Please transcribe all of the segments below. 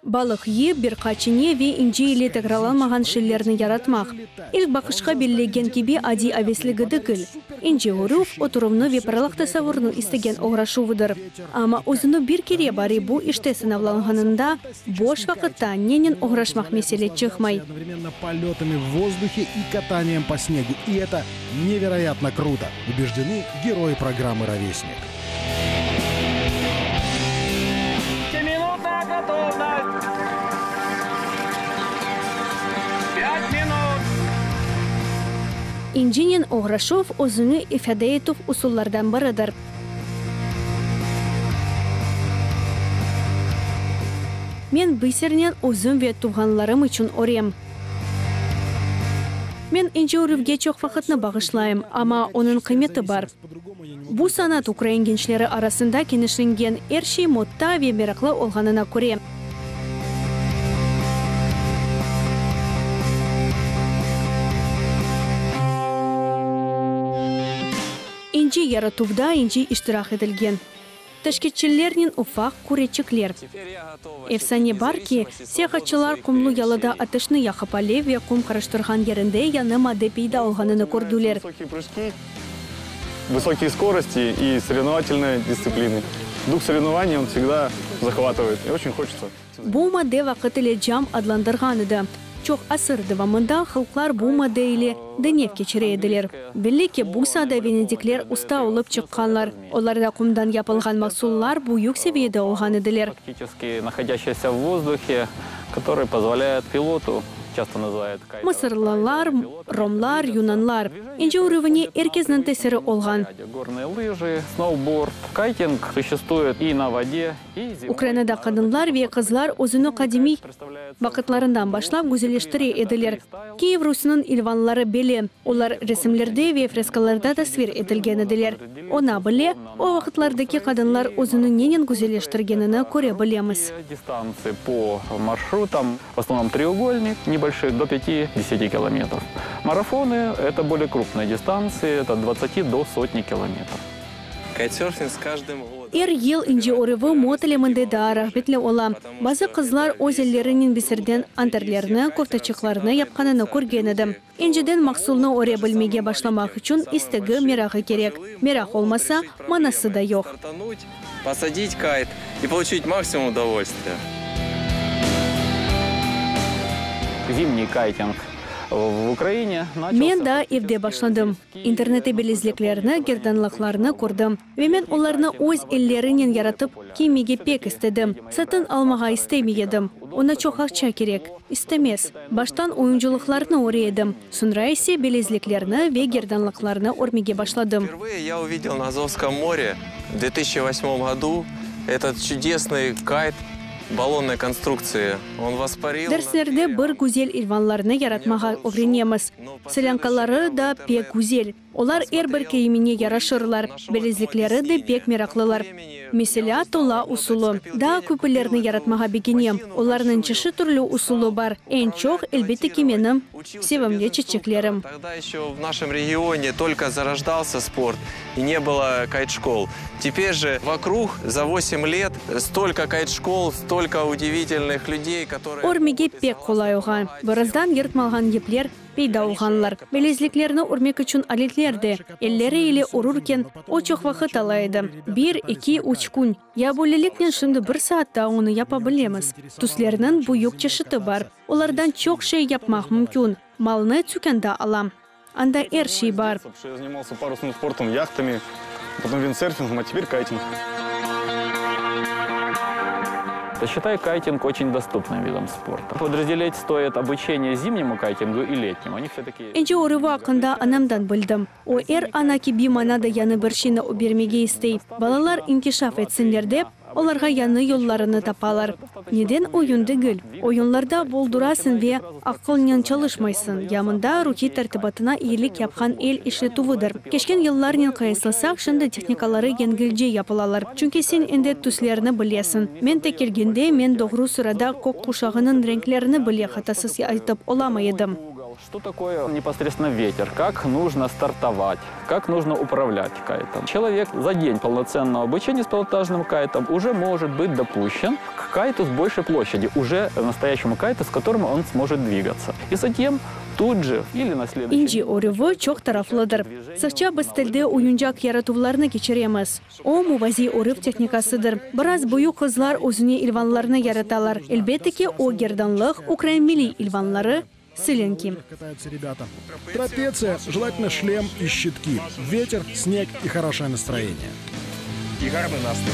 Balıq yip, bir qaç ine ve inci ile tekrarlanmağan şillerni yaratmaq, ilk baqışqa bellegen kibi adiy avesligi degil, ince örüv, oturuvnı ve parlaq tasavvurnı istegen oğraşuvıdır. Amma özüni bir kere bari bu işte sınavlanğanında, boş vaqıtta nenen oğraşmaq mesele çıqmay. İncinen oğraşuv, özüni ifade etüv usullardan biridir. Men bisernen özüm ve tuvğanlarım içün örem. Men ince örüvge çoq vaqıtnı bağışlayım, amma onıñ qıymeti bar. Bu sanat ukrain gençleri arasında kenişlengen, er şey modda ve meraqlı olğanına köre. İnci yaratuvda inci iştirak etilgen. Taşketçilernen ufaq küreçikler. Efsane bar ki, seyahatçılar qumlu yalıda ateşni yaqıp alev ve qum qarıştırğan yerinde yañı madde peyda olğanını kördiler. Высокие скорости и соревновательной дисциплины. Дух соревнований, он всегда захватывает, и очень хочется. Bu madde vaqıt ile cam adlandırğan edi. Çoq asır devamında halqlar bu madde ile denev keçire ediler. Belli ki, bu saada venedikler usta olıp çıqqanlar, olarda qumdan yapılğan mahsullar büyük seviyede olğan ediler. Mısırlılar, romlar, yunanlar. İnci örüvine er kesniñ tesiri olğan. Ukrainada qadınlar ve qızlar özüni qadimiy vaqıtlarından başlap güzelleştire ediler. Kiyev Rusiniñ ilvanları belli, olar resimlerde ve freskalarda tasvir etilgen ediler. Oña bile, o vaqıtlardaki qadınlar özüni nenen güzelleştirgenini köre bilemiz. В основном треугольник, небольшие, до 5-10 километров. Марафоны – это более крупные дистанции, это от 20 до сотни километров. Кайтсерфинг с каждым годом. Er yıl ince örüvi moda aleminde daa rağbetli ola. Bazı qızlar öz ellerinen biserden anterlerni, koftaçıqlarnı yapqanını körgen edim. İnceden mahsulnı öre bilmege başlamaq içün istegi, merağı kerek. Meraq olmasa, manası da yoq. Posadit kayt i poluçit maksimum udovolstviya. Zimniy kayting v Ukraine načalsâ. Men daa evde başladım. İnternette bilezliklerni, gerdanlıqlarnı kördim. Ve men olarnı öz ellerinen yaratıp kiymege pek istedim. Satın almağa istemey edim. Oña çoq aqça kerek. İstemez. Baştan oyuncılıqlarnı öre edim, soñra ise bilezliklerni ve gerdanlıqlarnı örmege başladım. Vpervıye ya uvidel na Azovskom more v dve tısyaçi vosmom godu etot çudesnıy kayt ballonnoy konstruktsii. On vosparil nad Derslerde bir güzel ilvanlarnı yaratmağa ögrenemiz. Solânkaları da pek güzel. Olar er bir kiyimine yaraşırlar, bilezlikleri de pek meraqlılar. Meselâ, tola usulı. Daa küpülerni yaratmağa begenem. Olarnıñ çeşit türlü usulı bar. Eñ çoq, elbette ki, menim sevimli çiçeklerim. Togda eşö v našem regione tolko zarojdalsâ sport i ne bylo kayt-şkol. Teper je vokrug za vosem let stolko kayt-şkol, stolko udivitelnyh lüdey, kotorıye Örmege pek qolay oğa. Birazdan yırtmalğan yipler Peyda olğanlar. Bilezliklerni örmek içün aletler de, elleri ile örürken, o çoq vaqıt ala edi, bir, eki, üç kün. Ya böyleliknen şimdi bir saatta onı yapa bilemiz. Tüslerniñ büyük çeşiti bar, olardan çoq şey yapmaq mümkün. Malnı tükânda alam. Anda er şey bar. Считаю кайтинг очень доступным видом спорта. Подразделять стоит обучение зимнему кайтингу и летнему. Они все-таки. İnce örüvi aqqında anamdan bildim. O, er ana kibi maña da yañı bir şeyni öbermege istey. Balalar inkişaf etsinler dep, olarğa yañı yollarını tapalar. Neden oyun degil? Oyunlarda boldurasıñ ve aqılnen çalışmaysıñ, ya mında ruhiy tertibatına iyilik yapqan el işletüvidir. Keçken yıllarnen qıyaslasaq, şimdi tehnikaları yengilce yapılalar, çünki sen endi tüslerni bilesiñ. Men tek kelgende, men doğru sırada kök quşağınıñ renklerini bile hatasız aytıp olamay edim. Что такое непосредственно ветер, как нужно стартовать, как нужно управлять кайтом. Человек за день полноценного обучения с пилотажным кайтом уже может быть допущен к кайту с большей площади, уже настоящему кайту, с которым он сможет двигаться. И затем тут же или на следующий İnci örüvi çoq taraflıdır. Sıqça biz tilde oyuncaq yaratuvlarnı keçiremiz. O, muvaziy örüv tehnikasıdır. Biraz büyük qızlar özüne ilvanlarnı yaratalar. Elbette ki, o, gerdanlıq, ukrain milliy ilvanları, sılenki. Катаются ребята. Трапеция, желательно шлем и щитки. Ветер, снег и хорошее настроение. І гарний настрій.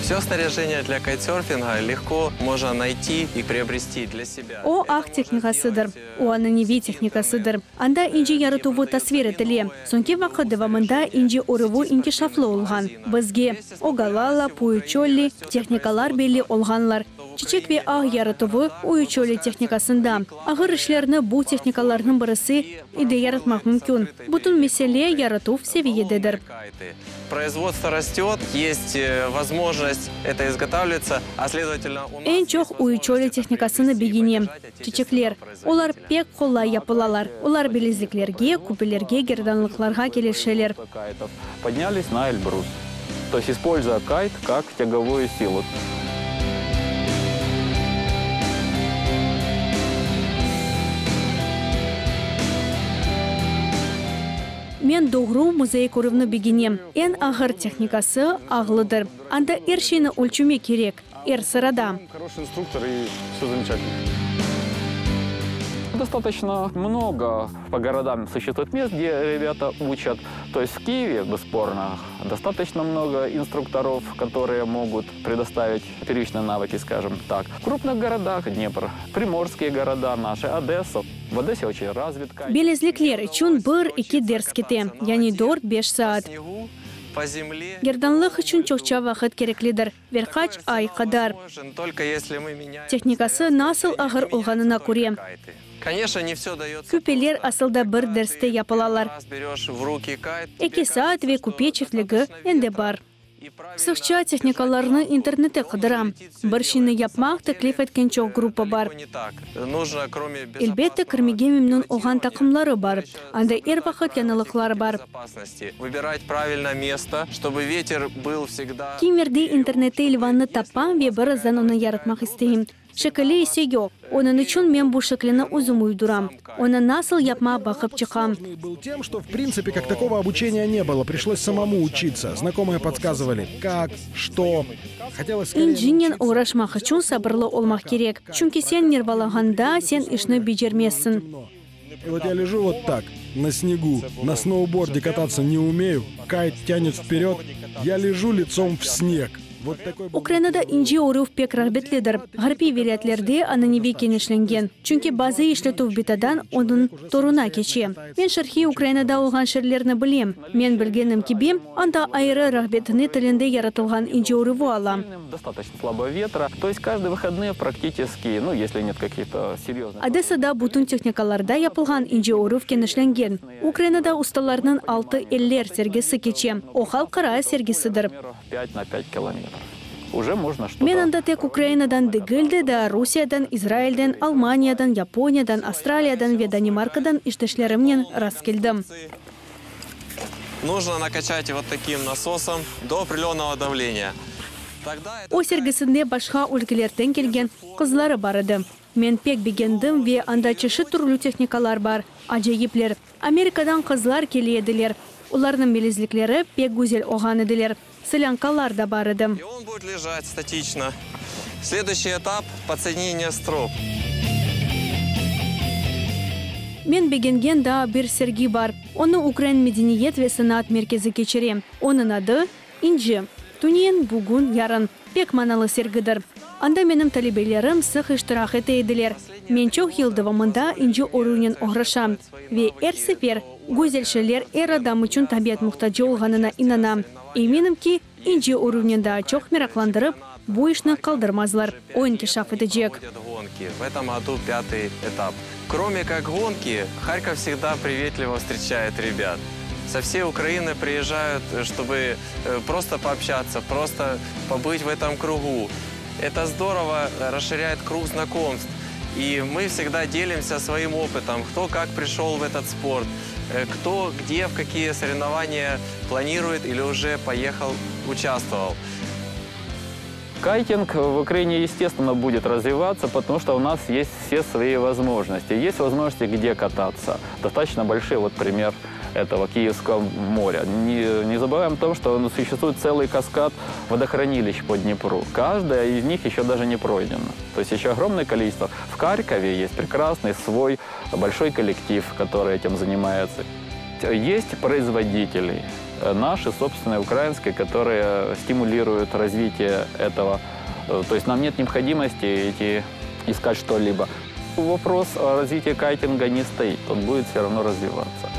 Все снаряжение для кайтсерфинга легко можно найти и приобрести для себя. O, ağ tehnikasıdır. O, ananeviy tehnikasıdır. Anda inci yaratuvı tasvir etile. Soñki vaqıt devamında inci örüvi inkişaflı olğan. Bizge Ogalala, Puiçolli tehnikalar belli olğanlar. Çiçek ve ağ yaratuvı Uiçolli tehnikasında. Ağır işlerni bu tehnikalarnıñ birisi ide yaratmaq mümkün. Bütün mesele yaratuv seviyededir. Кайты. Производство растет, есть э, возможность это изготавливаться, а следовательно у нас Eñ çoq Uiçolli tehnikasını begenem. Çiçekler. Olar pek qolay yapılalar. Olar bilezliklerge, küpelerge, gerdanlıqlarğa kelişeler. кайтов поднялись на Эльбрус. То есть используя кайт как тяговую силу. Men doğru mozaik örüvni begenem. Eñ ağır tehnikası ağlıdır. Anda er şeyni ölçemek kerek. Er sırada. Хороший инструктор и все замечательно. Достаточно много по городам существует мест, где ребята учат. То есть в Киеве, бесспорно, достаточно много инструкторов, которые могут предоставить первичные навыки, скажем так. В крупных городах Днепр, приморские города наши, Одесса. В Одессе очень развит кайт. Bilezlikler içün bir-eki ders kete. Yani 4-5 saat. снегу, по земле. Gerdanlıq içün çoqça vaqıt kereklidir. Bir qaç ay qadar. Возможен только если мы меняем Tehnikası nasıl ağır olğanına köre. кайты. Конечно, не все дается. Küpeler asılda bir derste yapılalar. Раз берешь в руки кайт, 2 saat ve küpe çiftligi endi bar. и правильно Sıqça tehnikalarnı internette qıdıram. Bir şeyni yapmaq teklif etken çoq gruppa bar. не так. Нужно, кроме Elbette, kirmege memnün olğan taqımları bar. Anda er vaqıt yañılıqlar bar. безопасности, выбирать правильное место, чтобы ветер был всегда. Kimerde internette ilvannı tapam ve birazdan onı yaratmaq isteyim. Şekili ise yoq. Onıñ içün men bu şeklini özüm uyduram. Onı nasıl yapmaq baqıp çıqam. Сложный был тем, что в принципе как такого обучения не было. Пришлось самому учиться. Знакомые подсказывали, как, что. Хотелось скорее İncinen научиться. oğraşmaq içün sabırlı olmaq kerek. Çünki sen nervalağanda sen işni becermezsiñ. Темно. И вот я лежу вот так, на снегу, на сноуборде кататься не умею, кайт тянет вперед, я лежу лицом в снег. Вот такой был Ukrainada inci örüv pek rağbetlidir. Ğarbiy vilâyetlerde ananeviy kenişlengen. Çünki bazı işletüv bitadan onıñ torunına keçe. Men şarqiy Ukrainada olğan şeerlerni bilem. Men bilgenim kibi, anda ayrı rağbetni tilinde yaratılğan inci örüvi ala. Достаточно слабого ветра. То есть каждые выходные практически, ну, если нет каких-то серьезных... Odesada bütün tehnikalarda yapılğan inci örüv kenişlengen. Ukrainada ustalarnıñ Altın eller sergisi keçe. O halqara sergisidir. К примеру, 5 на 5 километров. Уже можно что-то... Men anda tek Ukrainadan degil de, daa Rusiyadan, İsrailden, Almaniyadan, Yaponiyadan, Avstraliyadan ve Danimarkadan işdeşlerimnen rastkeldim. Нужно накачать вот таким насосом до определенного давления. Тогда это O sergisinde başqa ülkelerden kelgen qızları bar edi. Men pek begendim ve anda çeşit türlü tehnikalar bar. Acayipler. Amerikadan qızlar kele ediler. Olarnıñ bilezlikleri pek güzel olğan ediler. Sılânkalar da bar edi. И он будет лежать статично. Следующий этап – подсоединение строп. Men begengen daa bir sergi bar. Onı Ukrain medeniyet ve sanaat merkezi keçire. Onıñ adı İnci. Tünevin, bugün, yarın. Pek manalı sergidir. Anda menim talebelerim sıq iştirak ete ediler. Men çoq yıl devamında inci örüvnen oğraşam. Ve er sefer güzel şeyler er adam içün tabiat muhtacı olğanına inanam. Eminim ki, inci örüvnen daa çoq meraqlandırıp, bu işni qaldırmazlar. O inkişaf etecek. Проходят гонки. В этом году пятый этап. Кроме как гонки, Харьков всегда приветливо встречает ребят. Со всей Украины приезжают, чтобы э, просто пообщаться, просто побыть в этом кругу. Это здорово э, расширяет круг знакомств. И мы всегда делимся своим опытом, кто как пришел в этот спорт, кто где, в какие соревнования планирует или уже поехал, участвовал. Кайтинг в Украине, естественно, будет развиваться, потому что у нас есть все свои возможности. Есть возможности, где кататься. Достаточно большие, вот пример этого Киевского моря. Не забываем о том, что существует целый каскад водохранилищ по Днепру. Каждая из них еще даже не пройдена. То есть еще огромное количество. В Харькове есть прекрасный свой большой коллектив, который этим занимается. Есть производители, наши собственные украинские, которые стимулируют развитие этого. То есть нам нет необходимости идти искать что-либо. Вопрос о развитии кайтинга не стоит, он будет все равно развиваться.